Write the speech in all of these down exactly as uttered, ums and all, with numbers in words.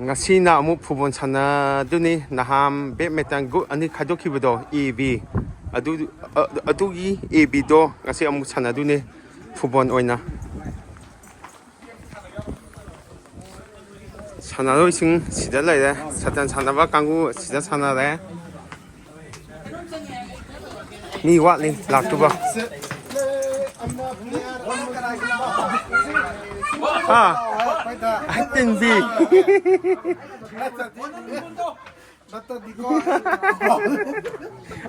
ꯉꯁꯤꯅ ꯑꯃꯨꯛ ꯐꯨꯠꯕꯣꯜ ꯁꯥꯟꯅꯗꯨꯅꯤ꯫ ꯅꯍꯥꯟ ꯕꯦꯠꯃꯤꯟꯇꯟ ꯒ꯭ꯔꯨꯞ ꯑꯅꯤ ꯈꯥꯏꯗꯣꯛꯈꯤꯕꯗꯣ, ꯑꯦ ꯕꯤ, ꯑꯗꯨ, ꯑ-, ꯑꯗꯨꯒꯤ ꯑꯦ ꯕꯤꯗꯣ ꯉꯁꯤ ꯑꯃꯨꯛ ꯁꯥꯟꯅꯗꯨꯅꯤ ꯐꯨꯠꯕꯣꯜ ꯑꯣꯏꯅ꯫ ꯁꯥꯟꯅꯔꯣꯏꯁꯤꯡ ꯁꯤꯗ ꯂꯩꯔꯦ, ꯁꯇꯟ ꯁꯥꯟꯅꯕ ꯀꯥꯡꯕꯨ ꯁꯤꯗ ꯁꯥꯟꯅꯔꯦ꯫ ꯃꯤ ꯋꯥꯠꯂꯤ ꯂꯥꯛꯇꯨꯕ꯫ ꯑꯥ, ꯇꯤꯟꯕꯤ꯫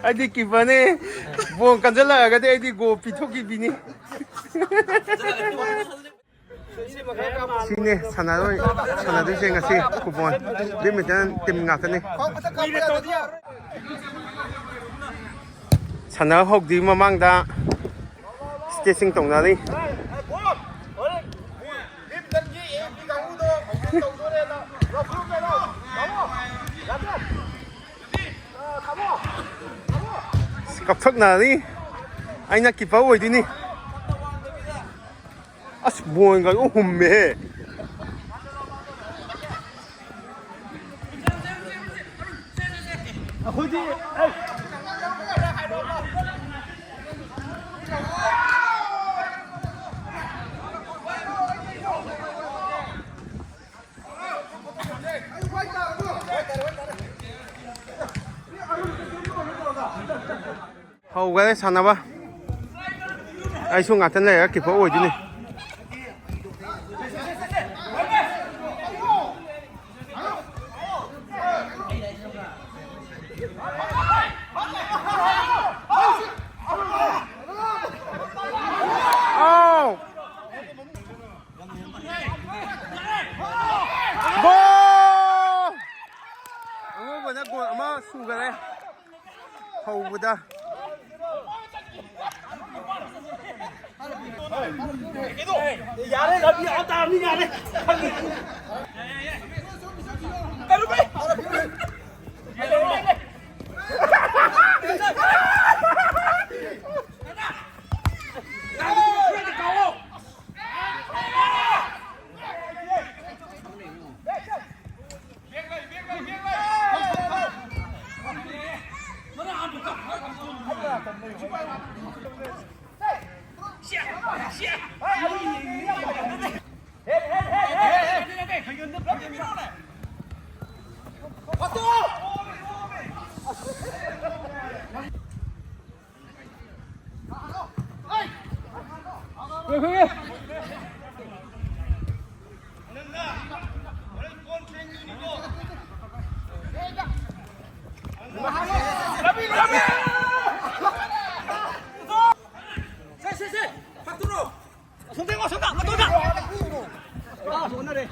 ꯑꯩꯗꯤ ꯀꯤꯄꯔꯅꯦ꯫ ꯕꯣꯜ ꯀꯟꯁꯤꯜꯂꯛꯑꯒꯗꯤ ꯑꯩꯗꯤ ꯒꯣꯜ ꯄꯤꯊꯣꯛꯈꯤꯕꯤꯅꯤ꯫ ꯁꯤꯅꯦ ꯁꯥꯟꯅꯔꯣꯏ, ꯁꯥꯟꯅꯗꯣꯏꯁꯦ ꯉꯁꯤ ꯐꯨꯠꯕꯣꯜ, ꯕꯦꯠꯃꯤꯟꯇꯟ ꯇꯤꯝ ꯉꯥꯛꯇꯅꯤ꯫ ꯁꯥꯟꯅ ꯍꯧꯗ꯭ꯔꯤ ꯃꯃꯥꯡꯗ ꯁ꯭ꯇꯦꯆꯤꯡ ꯇꯧꯅꯔꯤ꯫ ꯀꯞꯊꯛꯅꯔꯤ꯫ ꯑꯩꯅ ꯀꯤꯄꯔ ꯑꯣꯏꯗꯣꯏꯅꯤ꯫ ꯑꯁ, ꯕꯣꯟꯒ ꯂꯣꯏ ꯍꯨꯝꯃꯦꯍꯦ꯫ ꯑꯩꯈꯣꯏꯗꯤ, ꯑꯦ꯫ ꯍꯧꯈꯔꯦ ꯁꯥꯟꯅꯕ꯫ ꯑꯩꯁꯨ ꯉꯥꯛꯇꯪ ꯂꯩꯔꯒ ꯀꯤꯄꯔ ꯑꯣꯏꯗꯣꯏꯅꯤ꯫ ꯑꯥꯎ! ꯒꯣꯜ! ꯑꯉꯧꯕꯅ ꯒꯣꯜ ꯑꯃ ꯁꯨꯈꯔꯦ ꯍꯧꯕꯗ꯫ ꯌꯥꯔꯦ, ꯂꯝꯕꯤ ꯑꯥ ꯇꯥꯔꯅꯤ, ꯌꯥꯔꯦ꯫ ꯁꯦ, ꯁꯦ, ꯁꯦ! ꯐꯠꯇ꯭ꯔꯣ? ꯁꯣꯝꯗ ꯌꯦꯡꯉꯣ, ꯁꯣꯝꯗ! ꯃꯇꯣꯟꯗ! ꯑꯥ, ꯁꯣꯟꯅꯔꯦ꯫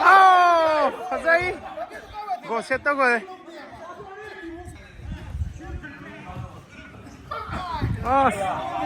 ꯑꯥꯎ! ꯐꯖꯩ! ꯒꯣꯜ ꯁꯦꯞ ꯇꯧꯈ꯭ꯔꯦ꯫ ꯑꯁ!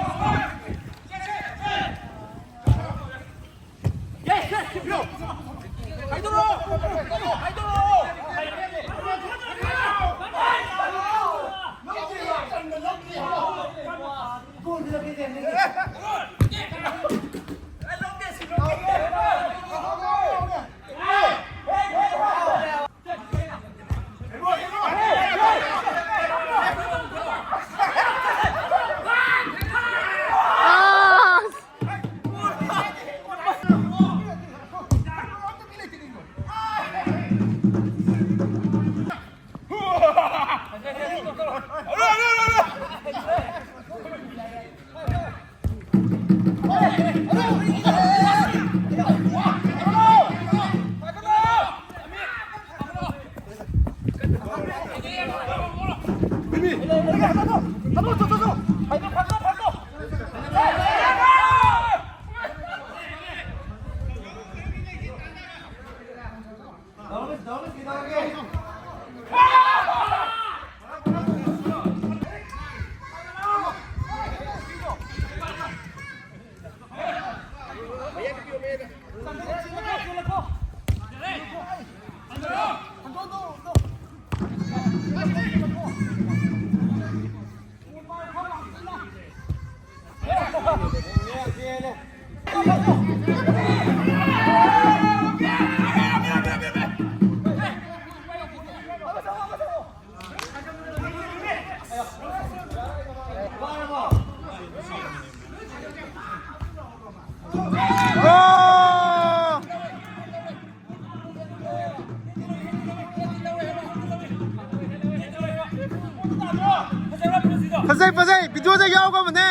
ꯒꯣꯜ! ꯐꯖꯩ, ꯐꯖꯩ, ꯚꯤꯗꯤꯑꯣꯗ ꯌꯥꯎꯒꯕꯅꯦ꯫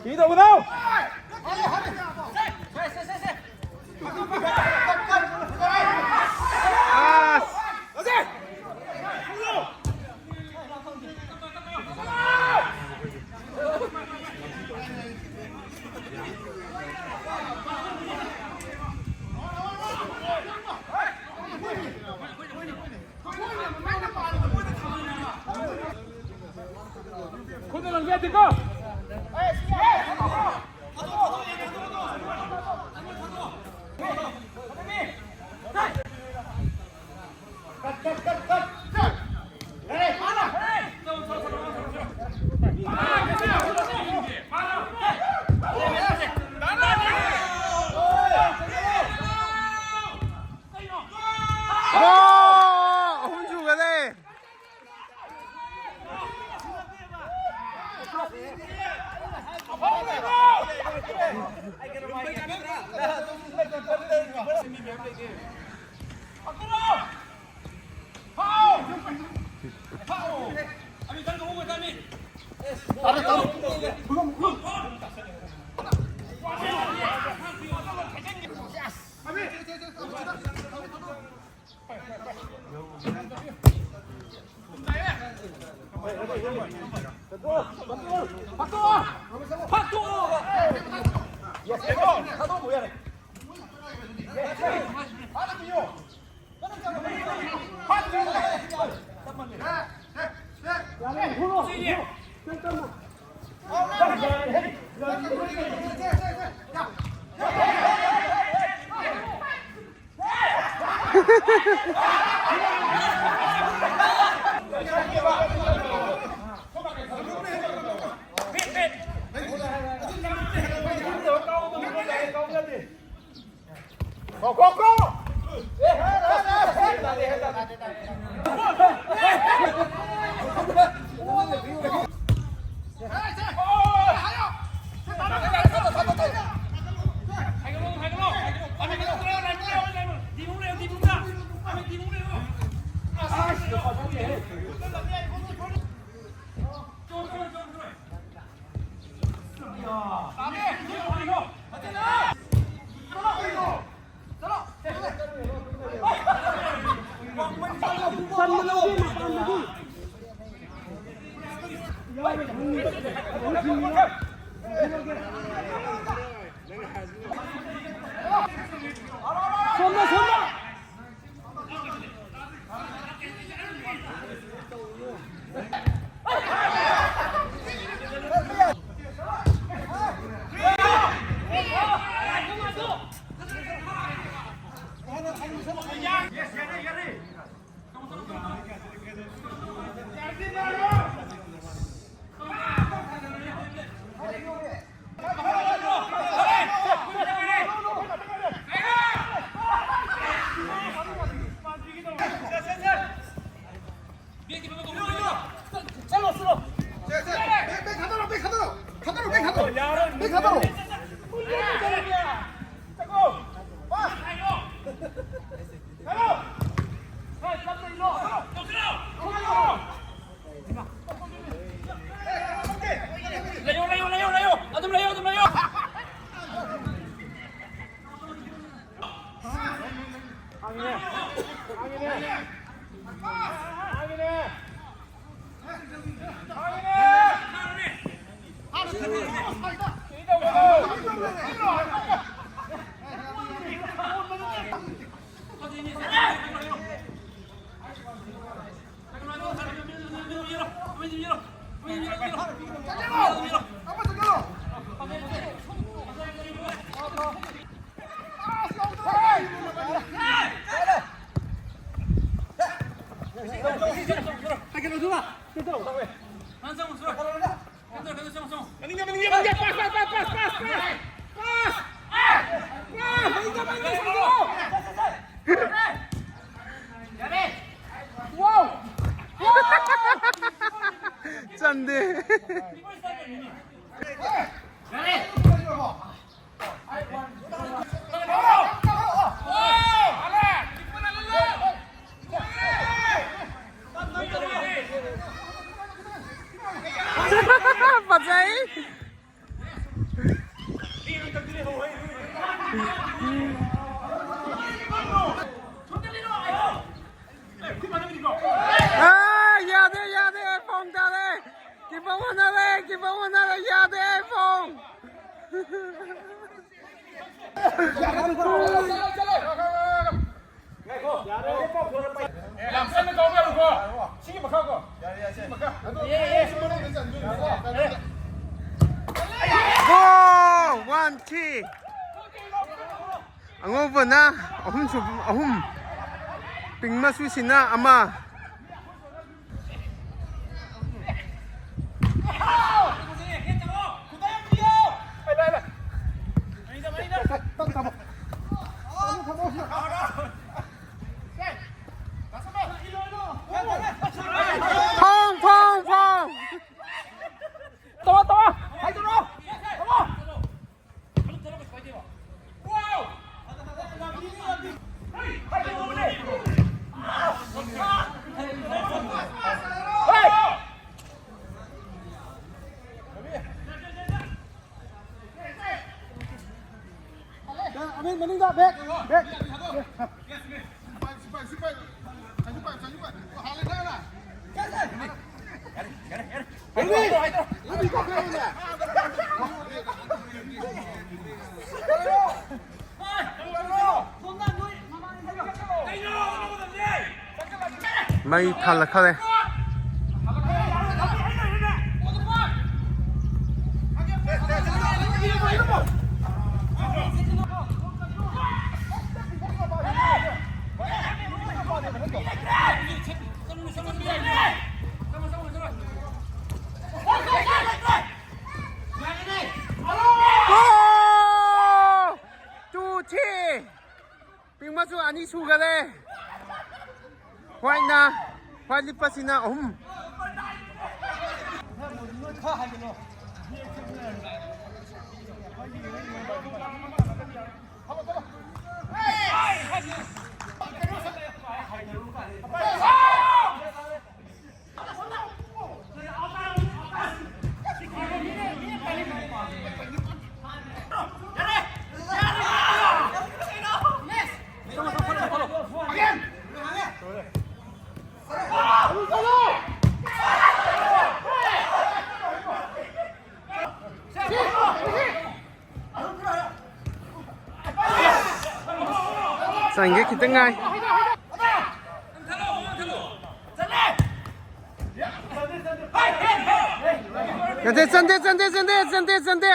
ꯀꯤ ꯇꯧꯒꯅꯣ꯫ ꯑꯁ꯫ ꯈꯨꯠꯅ ꯂꯪꯕ ꯌꯥꯗꯦꯀꯣ꯫ ꯒꯣꯜ! ꯑꯍꯨꯝ ꯁꯨꯒꯔꯦ꯫ ꯁꯣꯝꯗ, ꯁꯣꯝꯗ꯫ ꯂꯩꯌꯣ, ꯂꯩꯌꯣ, ꯂꯩꯌꯣ, ꯂꯩꯌꯣ꯫ ꯑꯗꯨꯝ ꯂꯩꯌꯣ, ꯑꯗꯨꯝ ꯂꯩꯌꯣ꯫ ꯃꯅꯤꯡꯗ, ꯃꯅꯤꯡꯗ, ꯃꯅꯤꯡꯗ, pass, pass, pass. Pass! Pass! ꯃꯅꯤꯡꯗ, ꯃꯅꯤꯡꯗ, ꯁꯟꯗꯣꯛꯑꯣ! ꯋꯥꯎ! ꯆꯟꯗꯦ꯫ ꯐꯖꯩ꯫ ꯑꯥ, ꯌꯥꯗꯦ, ꯌꯥꯗꯦ, ꯐꯣꯡ ꯇꯥꯔꯦ꯫ ꯀꯤꯄꯔ ꯍꯣꯠꯅꯔꯦ, ꯀꯤꯄꯔ ꯍꯣꯠꯅꯔꯦ, ꯌꯥꯗꯦ, ꯐꯣꯡ꯫ ꯌꯥꯝ ꯀꯟꯅ ꯀꯥꯎꯕ ꯌꯥꯔꯣꯏꯀꯣ꯫ ꯁꯤꯒꯤ ꯃꯈꯥ ꯀꯣ꯫ ꯁꯤꯒꯤ ꯃꯈꯥ꯫ ꯒꯣꯜ! One three. ꯑꯉꯧꯕꯅ ꯑꯍꯨꯝ ꯁꯨꯕ, ꯑꯍꯨꯝ꯫ ꯄꯤꯡ ꯃꯆꯨꯁꯤꯅ ꯑꯃ꯫ ꯐꯣꯡ, ꯐꯣꯡ, ꯐꯣꯡ꯫ ꯇꯧꯔꯣ, ꯇꯧꯔꯣ꯫ ꯍꯥꯏꯗꯣꯔꯣ꯫ ꯇꯧꯔꯣ꯫ ꯑꯃꯤꯟ, ꯃꯅꯤꯡꯗ, ꯕꯦꯛ, ꯕꯦꯛ꯫ ꯃꯩ ꯊꯥꯜꯂꯛꯈ꯭ꯔꯦ꯫ ꯁꯨꯒꯔꯦ꯫ ꯍ꯭ꯋꯥꯏꯠꯅ, ꯍ꯭ꯋꯥꯏꯠ ꯂꯤꯠꯄꯁꯤꯅ ꯑꯍꯨꯝ꯫ ꯆꯟꯒꯦ ꯈꯤꯇꯪ ꯉꯥꯏ꯫ ꯆꯟꯗꯦ, ꯆꯟꯗꯦ, ꯆꯟꯗꯦ, ꯆꯟꯗꯦ, ꯆꯟꯗꯦ, ꯆꯟꯗꯦ꯫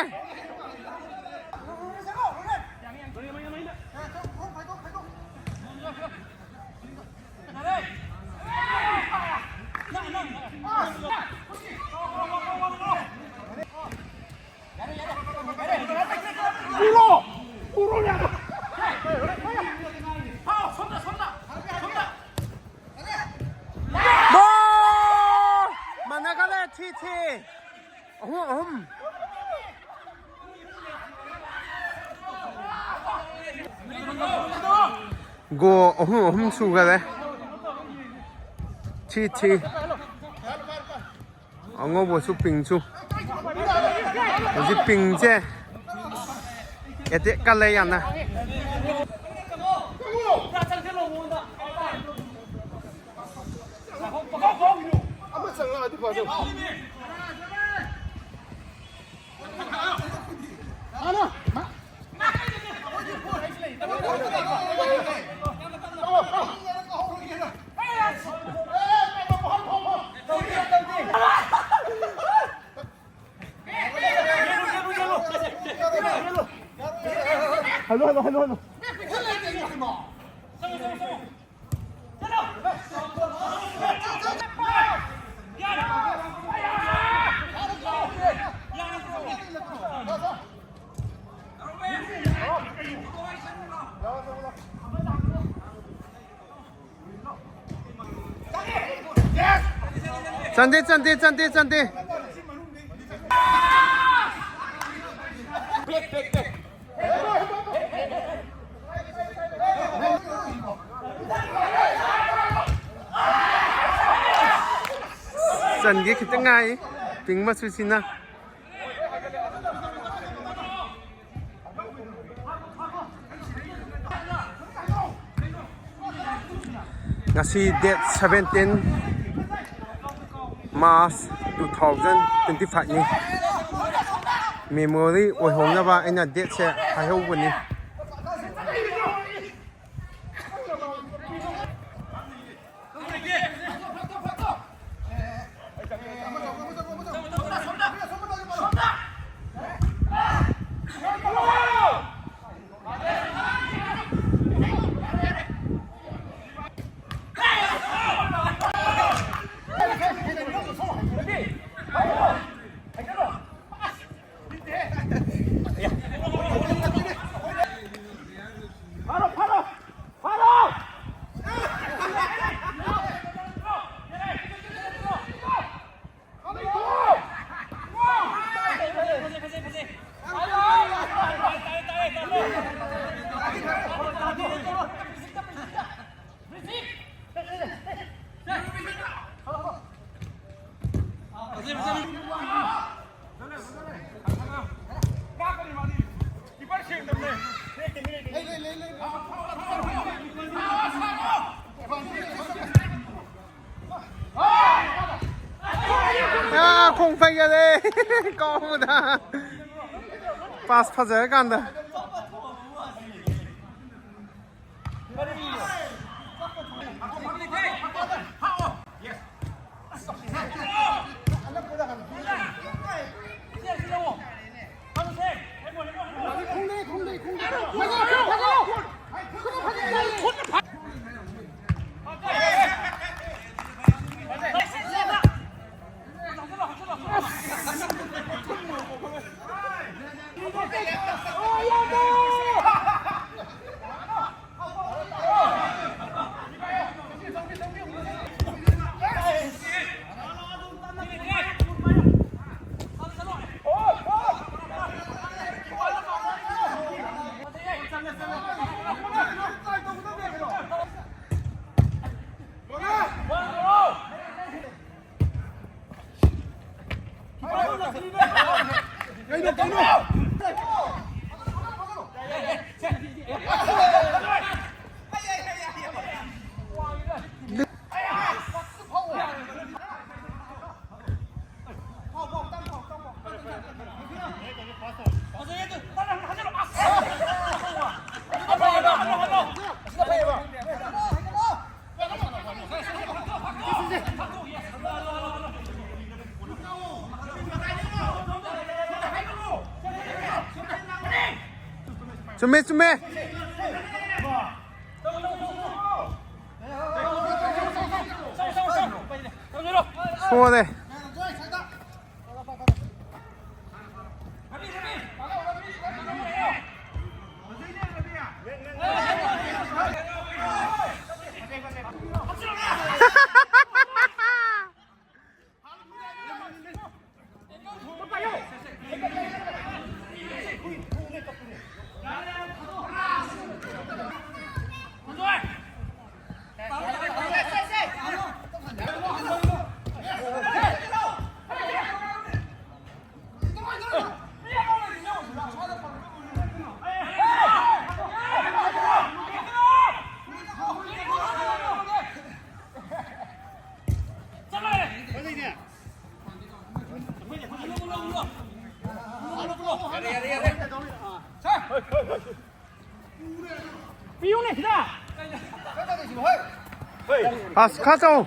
ꯒꯣꯜ! ꯃꯥꯟꯅꯈꯔꯦ, ꯊ꯭ꯔꯤ ꯊ꯭ꯔꯤ꯫ ꯑꯍꯨꯝ ꯑꯍꯨꯝ꯫ ꯒꯣꯜ ꯑꯍꯨꯝ ꯑꯍꯨꯝ ꯁꯨꯈꯔꯦ꯫ Three three. ꯑꯉꯧꯕꯁꯨ ꯄꯤꯡꯁꯨ꯫ ꯍꯧꯖꯤꯛ ꯄꯤꯡꯁꯦ ꯑꯦꯇꯦꯛ ꯀꯜꯂꯦ ꯌꯥꯝꯅ꯫ ꯑꯃ ꯆꯪꯉꯛꯑꯗꯤ ꯐꯗꯧꯕ꯫ ꯍꯜꯂꯣ, ꯍꯜꯂꯣ, ꯍꯜꯂꯣ, ꯍꯜꯂꯣ꯫ ꯆꯟꯗꯦ, ꯆꯟꯗꯦ, ꯆꯟꯗꯦ, ꯆꯟꯗꯦ꯫ ꯆꯟꯒꯦ ꯈꯤꯇꯪ ꯉꯥꯏ, ꯄꯤꯡ ꯃꯆꯨꯁꯤꯅ꯫ ꯉꯁꯤ date seventeen March two thousand twenty five ꯅꯤ꯫ Memory ꯑꯣꯏꯍꯧꯅꯕ ꯑꯩꯅ date ꯁꯦ ꯍꯥꯏꯍꯧꯕꯅꯤ꯫ ꯑꯥ, ꯈꯣꯡ ꯐꯩꯒꯠꯂꯦ꯫ ꯀꯥꯎꯕꯗ꯫ Pass ꯐꯖꯔꯀꯥꯟꯗ꯫ ꯆꯨꯝꯃꯦ, ꯆꯨꯝꯃꯦ. ꯁꯣꯜꯂꯦ. ꯄꯤꯌꯨꯅꯦ ꯁꯤꯗ꯫ ꯑꯁ, ꯈꯔ ꯆꯧ꯫